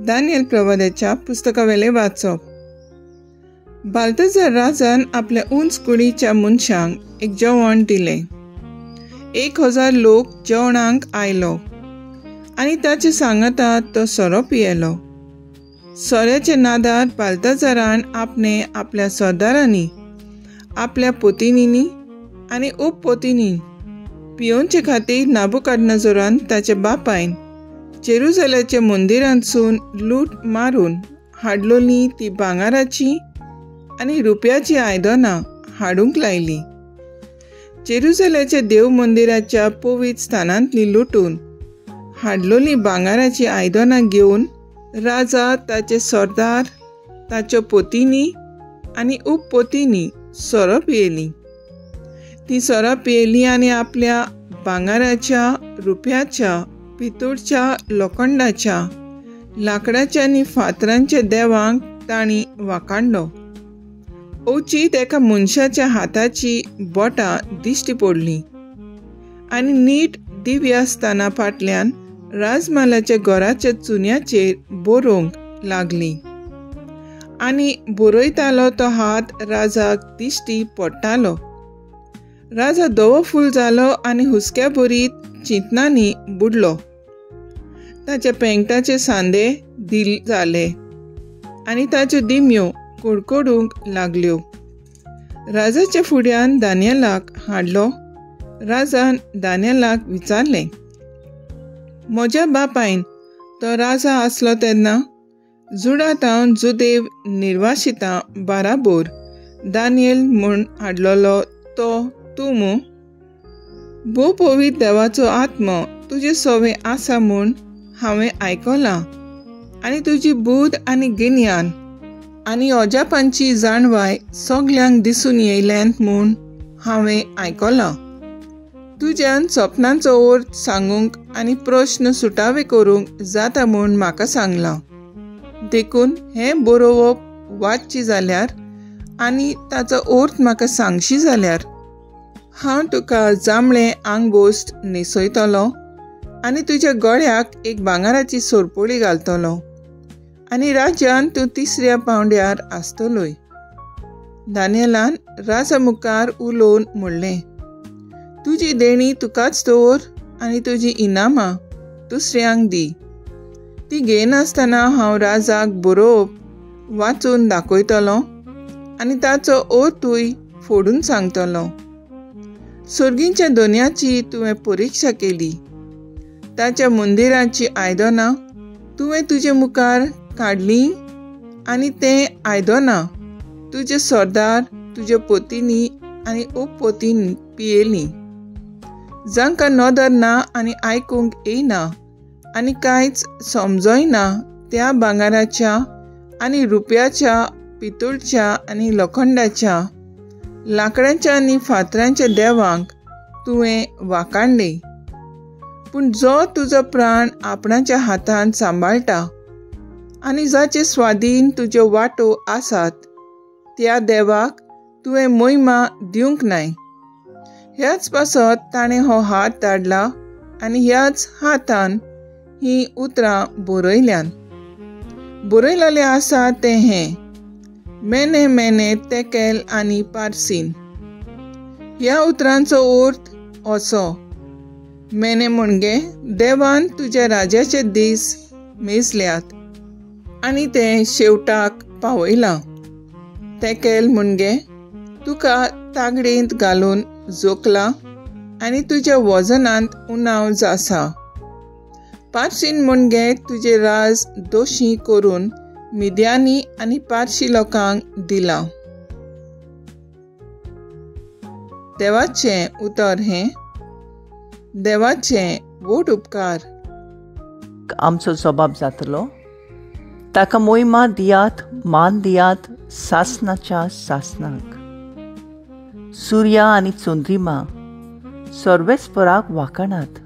Daniel प्रवाद्याच्या पुस्तकावेले वाचप. बाल्तजार राजान आपल्या उंच कुडीच्या मनशांक एक जेवण दिलें. 1000 लोक जेवणाक आयलो आनी ताचे सांगाता तो सोरो पियेलो. सोऱ्याच्या नादार बाल्तजारान आपणे आपल्या सरदारांनी, आपल्या पोतिनींनी आनी उपपोतिनी पियोवचे खातीर नाबुकाडनजोरान ताच्या बापायन जेरुजलेच्या मंदिरांतसून लूट मारून हाडलोली ती भांगाराची आनी रुपयाची आयदनां हाडूंक लायली. जेरुजलेच्या देव मंदिराच्या पवित्र स्थानांतली लुटून हाडलोली भांगाराची आयदनां घेवन राजा, ताचे सरदार, ताच्यो पोतिनी आनी उपपोतिनी सोरो पियेली. ती सोरो पियेली आनी आपल्या भांगाराच्या, रुपयाच्या, पितूळच्या, लोखंडाच्या, लांकडाच्या आनी फातरांच्या देवांक तांणी वाकांडलो. अवचीत एका मनशाच्या हाताची बोटां दिश्टी पडली आनी नीट दिव्या स्थाना फाटल्यान राजमालाच्या घराच्या चुन्याचेर बरोवंक लागली आनी बरयतालो तो हात राजाक दिश्टी पडटालो. राजा धवो फूल जालो आनी हुसक्या भरीत चिंतनांनी बुडलो. ताच्या पेंगटाचे सांदे दिल जाले आनी ताच्यो दिमयो कुडकुडूंक लागल्यो. राजाच्या फुड्यान दानियलाक हाडलो. राजान दानियलाक विचारलें, म्हज्या बापायन तो राजा आसलो तेन्ना जुडातावन जुदेव निर्वासितां बाराबोर दानियल म्हूण हाडलेलो तो तूं मू? भोव पवित्र देवाचो आत्मो तुजे सवे आसा म्हूण हांवें आयकलां आनी तुजी बुद्द आनी गिन्यान आनी अजापांची जाणवाय सगल्यांक दिसून येयल्यात म्हूण हांवें आयकलां. तुज्यान सपनांचो अर्थ सांगूंक आनी प्रश्न सुटावे करूंक जाता म्हूण म्हाका सांगलां. देखून हें बरोवप वाचची जाल्यार आनी ताचो अर्थ म्हाका सांगशी जाल्यार हांव तुका जांबळें आंगबोस्ट न्हेसयतलो आनी तुज्या गळ्याक एक भांगाराची सोरपोळी घालतलो आनी राज्यान तूं तिसऱ्या पांवड्यार आसतलोय. दानियलान राजा मुखार उलोवन म्हणलें, तुजी देणी तुकाच दवर आनी तुजी इनामां दुसऱ्यांक दी. ती घेयनासतना हांव राजाक बरोवप वाचून दाखयतलो आनी ताचो अर्थूय फोडून सांगतलो. सर्गींच्या दोनयाची तुवें परिक्षा केली, ताच्या मंदिराची आयदनां तुवें तुजे मुखार काडली आनी तें आयदनां तुजे सरदार, तुज्या पोतींनी आनी उपपोतींनी पियेलीं. जांकां नदर ना आनी आयकूंक येयना आनी कांयच समजयना त्या भांगाराच्या आनी रुपयाच्या, पितूळच्या आनी लोखंडाच्या, लांकडाच्या आनी फातरांच्या देवांक तुवें वाकांडले. पूण जो तुजो प्राण आपणाच्या हातान सांबाळटा आनी जाचे स्वाधीन तुज्यो वाटो आसात त्या देवाक तुवें मोहिमा दिवंक नाय. ह्याच पासत ताणें हो हात धाडला आनी ह्याच हातान हीं उतरां बरयल्यान. बरयलेलें आसा तें हें, मेने मेने तेकेल आनी पारसीन. ह्या उतरांचो अर्थ असो, मेने म्हणजे देवान तुज्या राजाचे दीस मेजल्यात आनी ते शेवटाक पावयलां. तेकेल म्हणजे तुका तागडेंत घालून जोखला आनी तुज्या वजनांत उणाव आसा. पारसीन म्हणजे तुजे राज दोशी करून मिद्यानी आनी पारशी लोकांक दिलां. देवाचें उतर हें. देवाचें व्हड उपकार. आमचो जबाब जातलो, ताका मोहिमा दियात, मान दियात सासनाच्या सासनाक. सूर्या आनी चंद्रिमा सर्वेस्पराक वाकाणात,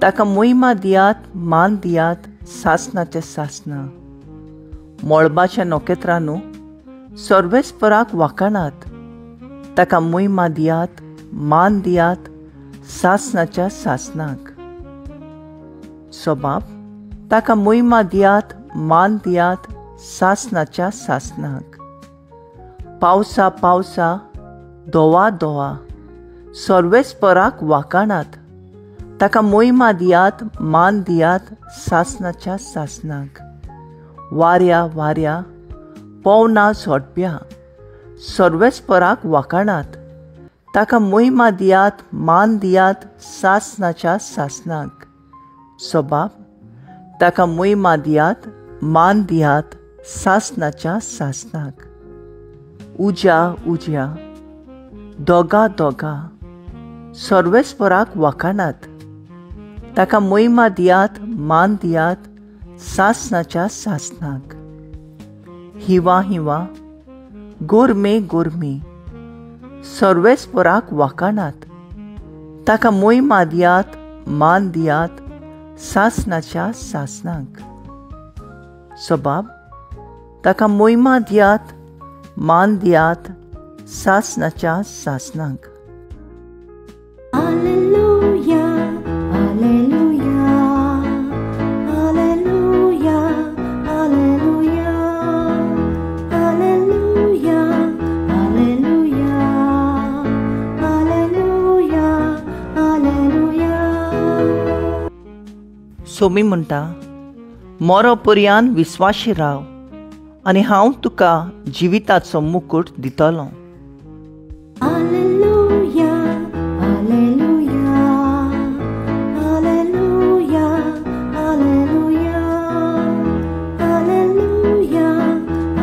ताका मोहिमा दियात, मान दियात सासनाच्या सासना. मळबाच्या नखेत्रांनो सर्वेस्पराक वाकाणात, ताका मोहिमा दियात, मान दियात सासनाच्या सासनाक. सोबाब ताका मोहिमा दियात मान दियात सासनाच्या सासनाक. पावसा पावसा धोवा धोवा सर्वेस्पराक वाकाणात ताका मोहिमा दियात मान दियात सासनाच्या सासनाक. वाऱ्या वाऱ्या पोवना सोडप्या सर्वेस्पराक वाकाणात ताका मोहिमा दियात मान दियात सासनाच्या सासनाक. सोबाब ताका मोहिमा दियात मान दियात सासनाच्या सासनाक. उज्या उज्या दोगा दोगा सर्वेस्पराक वाकाणात ताका मोहिमा दियात मान दियात सासनाच्या सासनाक. हिवा हिवा गोरमे गोरमे सर्वेस्पराक वाकाणात ताका मोहिमा दियात मान दियात सासनाच्या सासनाक. सोबाब ताका मोहिमा दियात मान दियात सासनाच्या सासनाक. Alleluia, alleluia, alleluia, alleluia, alleluia, alleluia, alleluia, alleluia. Somi म्हणटा, मोरो पर्यान विस्वाशी राव आनी हांव तुका जिविताचो मुकूट दितलो. Alleluia, alleluia, alleluia, alleluia, alleluia,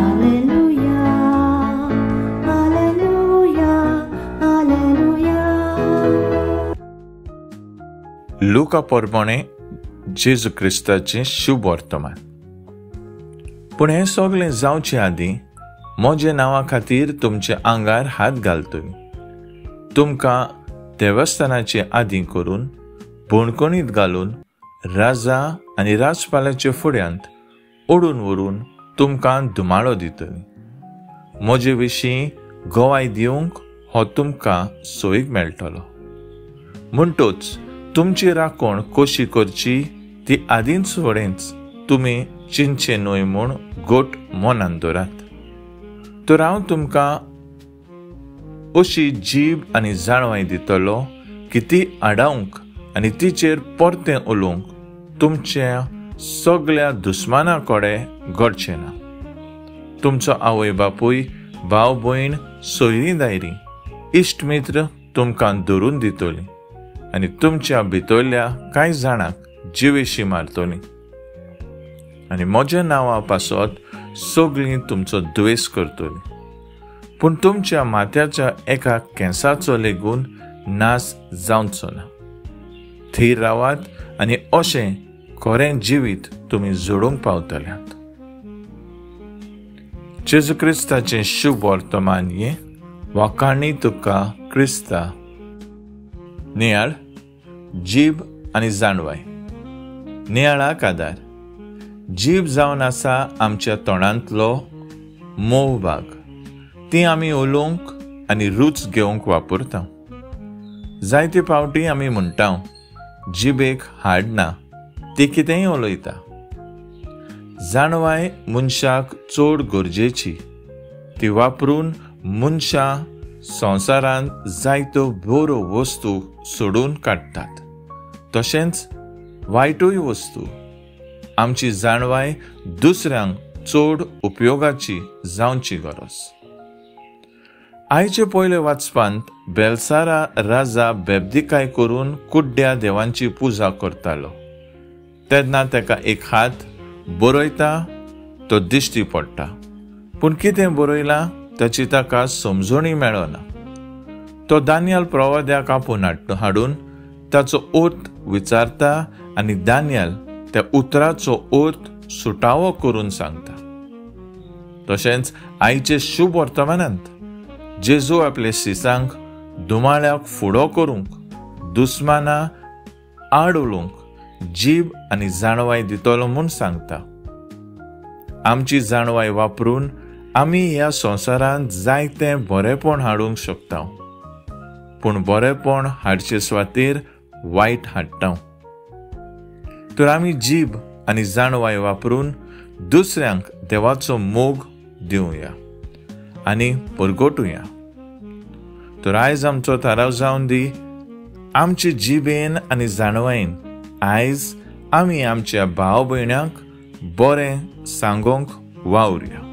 alleluia, alleluia, alleluia. लुका प्रमाणे जेजू क्रिस्ताचें शुभ वर्तमान. पूण हें सगळें जावचे आदीं म्हज्या नांवा खातीर तुमच्या आंगार हात घालतली, तुमकां देवस्थानाचे आदी करून बणकणीत घालून राजा आनी राजपालाच्या फुड्यांत ओडून व्हरून तुमकां धुमाळो दितली. म्हजे विशीं गवाय दिवंक हो तुमकां सोयीक मेळटलो. म्हणटोच तुमची राखण कशी करची ती आदींच फुडेंच तुमी चिंतचें न्हय म्हूण गोट मनान दवरात. तर हांव तुमकां अशी जीब आनी जाणवाय दितलो की ती आडावंक आनी तिचेर परतें उलोवंक तुमच्या सगळ्या दुस्माना कडेन घडचें ना. तुमचो आवय बापूय, भाव भयण, सोयरीं दायरीं, इश्ट मित्र तुमकां धरून दितली आनी तुमच्या भितरल्या कांय जाणांक जिवेशी मारतली आनी म्हज्या नांवा पासत सगळीं तुमचो द्वेस करतली. पूण तुमच्या माथ्याच्या एका केंसाचो लेगून नाश जावचो ना. थीर रावात आनी अशें खरें जिवीत तुमी जोडूंक पावतल्यात. जेजू क्रिस्ताचें शुभ वर्तमान हें. वाखाणी तुका क्रिस्ता. नियाळ, जीब आनी जाणवाय. नियाळाक आदार. जीब जावन आसा आमच्या तोंडांतलो मोव भाग. ती आमी उलोवंक आनी रूच घेवंक वापरता. जायते फावटी आमी म्हणटा जिबेक हाड ना, ती कितेंय उलयता. जाणवाय मनशाक चड गरजेची. ती वापरून मनशां संवसारांत जायत्यो बऱ्यो वस्तू सोडून काडटात, तशेंच वायटूय वस्तू. आमची जाणवाय दुसऱ्यांक चड उपयोगाची जावची गरज. आयचे पयले वाचपांत बेलसारा राजा बेबदिकाय करून कुड्ड्या देवांची पुजा करतालो तेन्ना ताका एक हात बरयता तो दिश्टी पडटा, पूण कितें बरयलां ताची ताका समजणी मेळना. तो दानियल प्रवाद्याक आपोवन हाडून ताचो अर्थ विचारता आनी दानियल त्या उतराचो अर्थ सुटावो करून सांगता. तशेंच आयचे शुभ वर्तमानांत जेजू आपले शिसांक धुमाळ्याक फुडो करूंक, दुस्माना आड उलोवंक जीब आनी जाणवाय दितलो म्हूण सांगता. आमची जाणवाय वापरून आमी ह्या संवसारांत जायतें बरेंपण हाडूंक शकता. पूण बरेंपण हाडचे सुवातेर वायट हाडटा. तर आमी जीब आनी जाणवाय वापरून दुसऱ्यांक देवाचो मोग दिवया आनी परगटुया. तर आयज आमचो थाराव जावन दी, आमचे जिबेन आनी जाणवायेन आयज आमी आमच्या भाव भयण्यांक बरें सांगोंक वावरुया.